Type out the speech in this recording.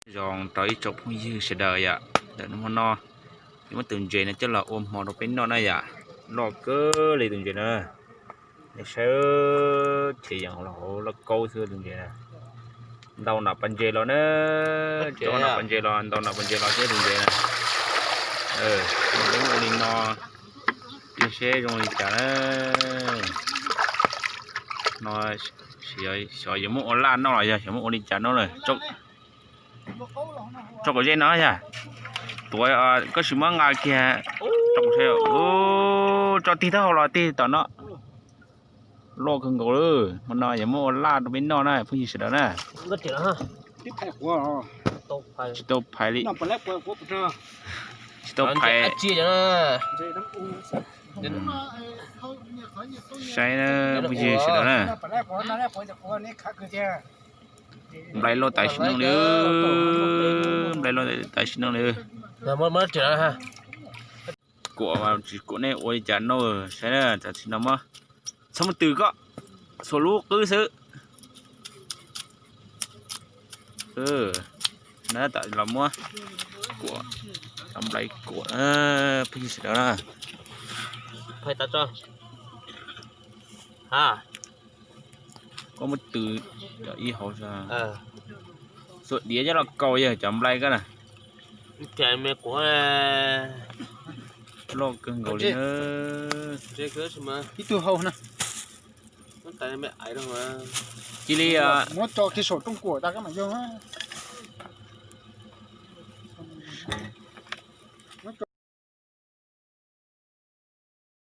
Zoo rau ib tsoom phooj ywg sawv daws yom, ntawm no hmo no yuav muab tus ntses no coj los ua hmo rau peb noj na yom. Loj kawg li tus ntses na, nej saib, chev yees hauv lauj kaub xwb tus ntses na. Ntau nam pas ntses los na, cov nam pas ntses los, ntau nam pas ntses los thiab tus ntses na. Peb ua li no, nej seb zoo li cas na. No xyov yuav muab ua laj noj los yog xyov muab ua li cas noj lawm. Tso kom ze no yog, tuav koj sim muab nqa kiag. Tso tig taub hau los tig tom no. Loj kawg nkaus lawm, hmo no yuav muab ua laj rau peb noj na phooj ywg sawv daws na. Tsis tau phais li, tsis tau phais. Saib na phooj ywg sawv daws na. Nplai loj tam sim no li, nplai loj tam sim no li. Kuam mas tsis kuam nej ua li cas noj, saib na, tam sim no muab, txhob muab tws koj, xuas lub qwb xwb. Na tam los muab kuam, cov nplai kuam, phooj ywg sawv daws na. Koj muab tws cov ib hauv, xuas diav coj los kaus yog cov nplai koj na. Loj kawg nkaus li na. Ib tug hau na. Cia li muab tso kiag saum rooj kuam tas koj mam yog.